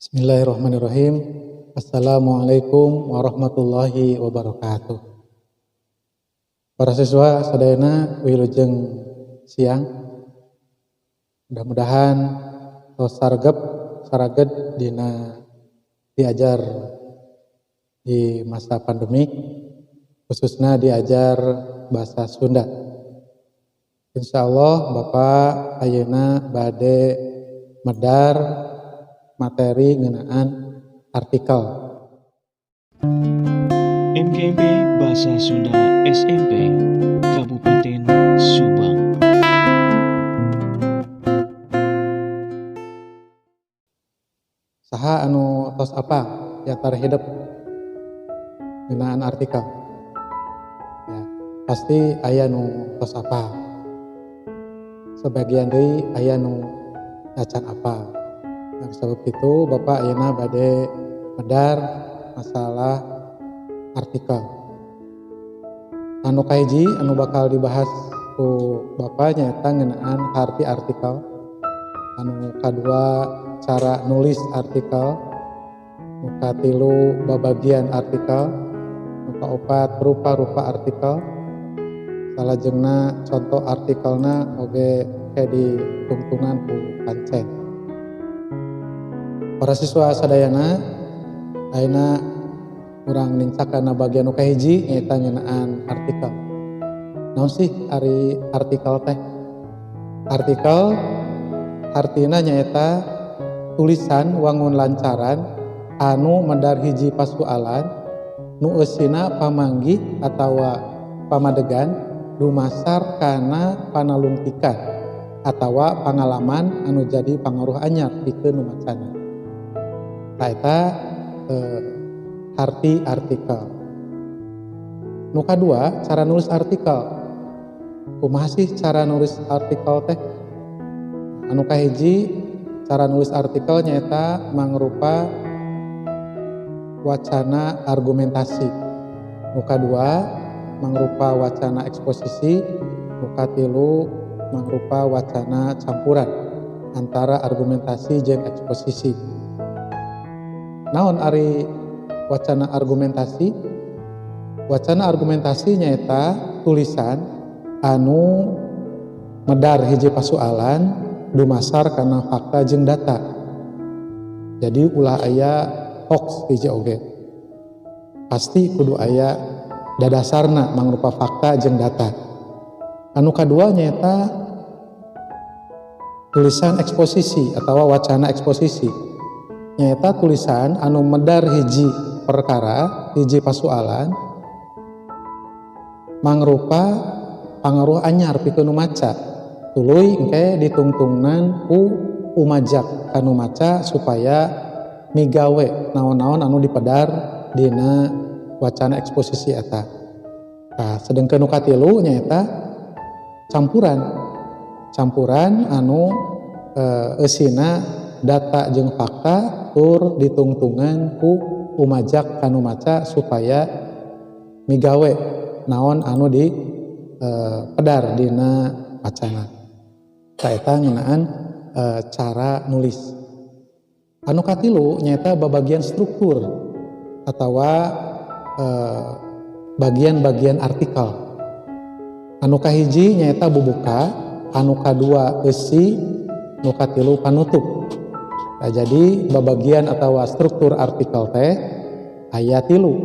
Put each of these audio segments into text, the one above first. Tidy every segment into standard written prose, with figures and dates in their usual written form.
Bismillahirrahmanirrahim. Assalamualaikum warahmatullahi wabarakatuh. Para siswa sadayana, wilujeng siang. Mudah-mudahan tos sargep saraged dina diajar di masa pandemi, khususnya diajar bahasa Sunda. Insya Allah Bapak ayeuna bade medar materi ngeunaan artikel. MGMP Bahasa Sunda SMP Kabupaten Subang. Saha anu tos apa ya tarhidep ngeunaan artikel? Ya, pasti aya nu tos apa. Sebagian deui aya nu acan apa. Nah, sebab itu Bapak ayeuna bade medar masalah artikel. Anu kahiji anu bakal dibahas ku Bapak nyaeta ngeunaan harti artikel. Anu kadua cara nulis artikel. Nu katilu babagian artikel. Nu kaopat rupa-rupa artikel. Salajengna contoh artikelna oge ke ditungtungan ku pancen. Para siswa sadayana, ayeuna urang nincak kana bagian nu kahiji nyaeta ngeunaan artikel. Naon sih ari artikel teh? Artikel artina nyaeta tulisan wangun lancaran anu medar hiji pasualan nu eusina pamanggih atawa pamadegan dumasar kana panalungtikan atawa pangalaman anu jadi pangaruh anyar pikeun nu macana. Tah eta harti artikel. Nu kadua, cara nulis artikel. Kumaha sih cara nulis artikel teh? Anu kahiji, cara nulis artikel nyaeta mangrupa wacana argumentasi. Nu kadua, mangrupa wacana eksposisi. Nu katilu, mangrupa wacana campuran antara argumentasi jeung eksposisi. Naon ari wacana argumentasi? Wacana argumentasi nyaeta tulisan anu medar hiji pasualan dumasar kana fakta jeung data. Jadi ulah aya hoax hiji oge. Pasti kudu aya dadasarna mangrupa fakta jeung data. Anu kadua nyaeta tulisan eksposisi atawa wacana eksposisi. Nyaeta tulisan anu medar hiji perkara, hiji pasualan mangrupa pangaruh anyar pikeun nu maca. Tuluy engke ditungtungnan ku umajak kanu maca supaya migawe naon-naon anu dipedar dina wacana eksposisi eta. Nah, sedengkeun nu katilu nyaeta campuran. Campuran anu eusina data jeung fakta tur ditungtungan ku umajak kanu maca supaya migawe naon anu di pedar dina wacana. Tah eta ngeunaan cara nulis. Anu katilu nyaeta babagian struktur atawa bagian-bagian artikel. Anu kahiji nyaeta bubuka, anu kadua eusi, nu katilu panutup. Nah, jadi babagian atawa struktur artikel teh aya tilu.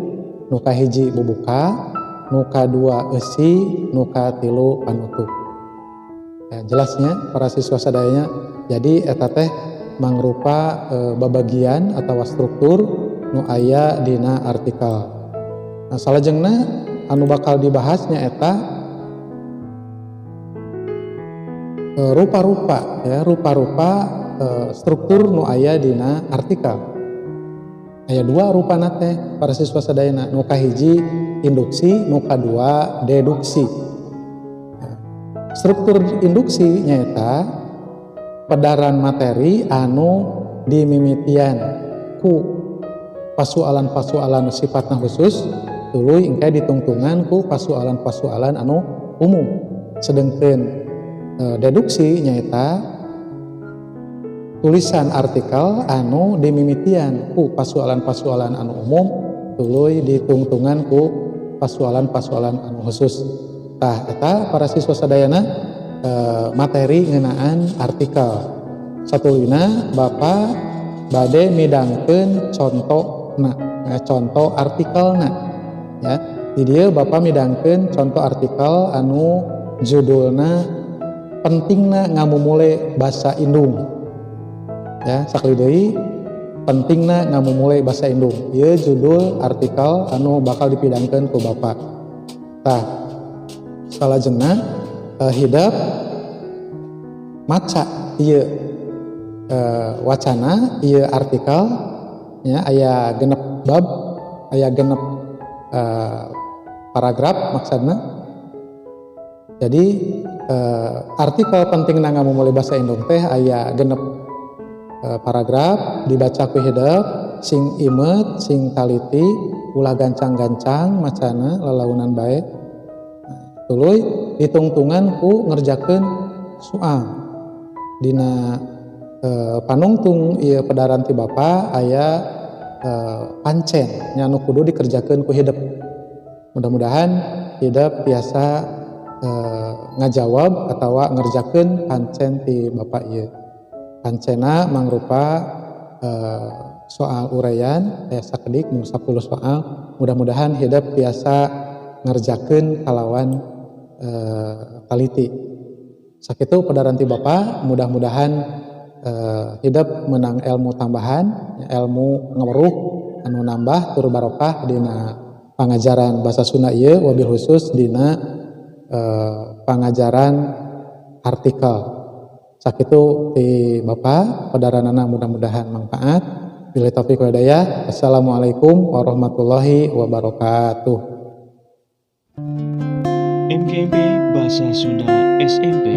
Nu kahiji bubuka, nu kadua eusi, nu katilu panutup. Ya, jelasnya para siswa sadayana. Jadi eta teh mangrupa babagian atawa struktur nu aya dina artikel. Nah, salajengna anu bakal dibahas nyaeta rupa-rupa ya, rupa-rupa struktur nu aya dina artikel. Aya dua rupana teh para siswa sadayana, nu kahiji induksi, nu kadua deduksi. Nah, struktur induksi nyaeta pedaran materi anu dimimitian ku pasualan-pasualan nu sifatna khusus tuluy engke ditungtungan ku pasualan-pasualan anu umum. Sedengkeun deduksi nyaeta Tulisan artikel anu dimimitian ku pasualan-pasualan anu umum, tuluy ditungtungan ku pasualan-pasualan anu khusus. Tah, eta para siswa sadayana, materi ngeunaan artikel. Satuluyna Bapak bade midangkeun contona, contoh artikelna ya. Di dieu Bapak midangkeun contoh artikel anu judulna "Pentingna Ngamumule Basa Indung" ya. Sakali deui, "Pentingna Ngamumule Basa Indung", ieu judul artikel anu bakal dipidangkeun ku Bapak. Tah, salajengna hidep maca ieu wacana, ieu artikel ya. Aya 6 bab, aya 6 paragraf maksudna. Jadi artikel "Pentingna Ngamumule Basa Indung" teh aya 6 paragraf. Dibaca ku hidep sing imet, sing taliti, ulah gancang-gancang macana, lalaunan bae. Nah, tuluy ditungtungan ku ngerjakeun soal. Dina panungtung ieu pedaran ti Bapak aya pancen nya anu kudu dikerjakeun ku hidep. Mudah-mudahan hidep tiasa ngajawab atau ngerjakeun pancen ti Bapak ieu. Pancena mangrupa soal uraian, aya sakedik mung 10 soal. Mudah-mudahan hidep tiasa ngerjakeun kalawan taliti. Sakitu pedaran ti Bapak, mudah-mudahan hidep menang ilmu tambahan, ilmu ngaweruh anu nambah tur barokah dina pangajaran bahasa Sunda ieu, wabil khusus dina pangajaran artikel. Sakitu ti Bapak pedaranana, mudah-mudahan manfaat. Billahi taufiq wal hidayah. Assalamualaikum warahmatullahi wabarakatuh. MGMP Bahasa Sunda SMP.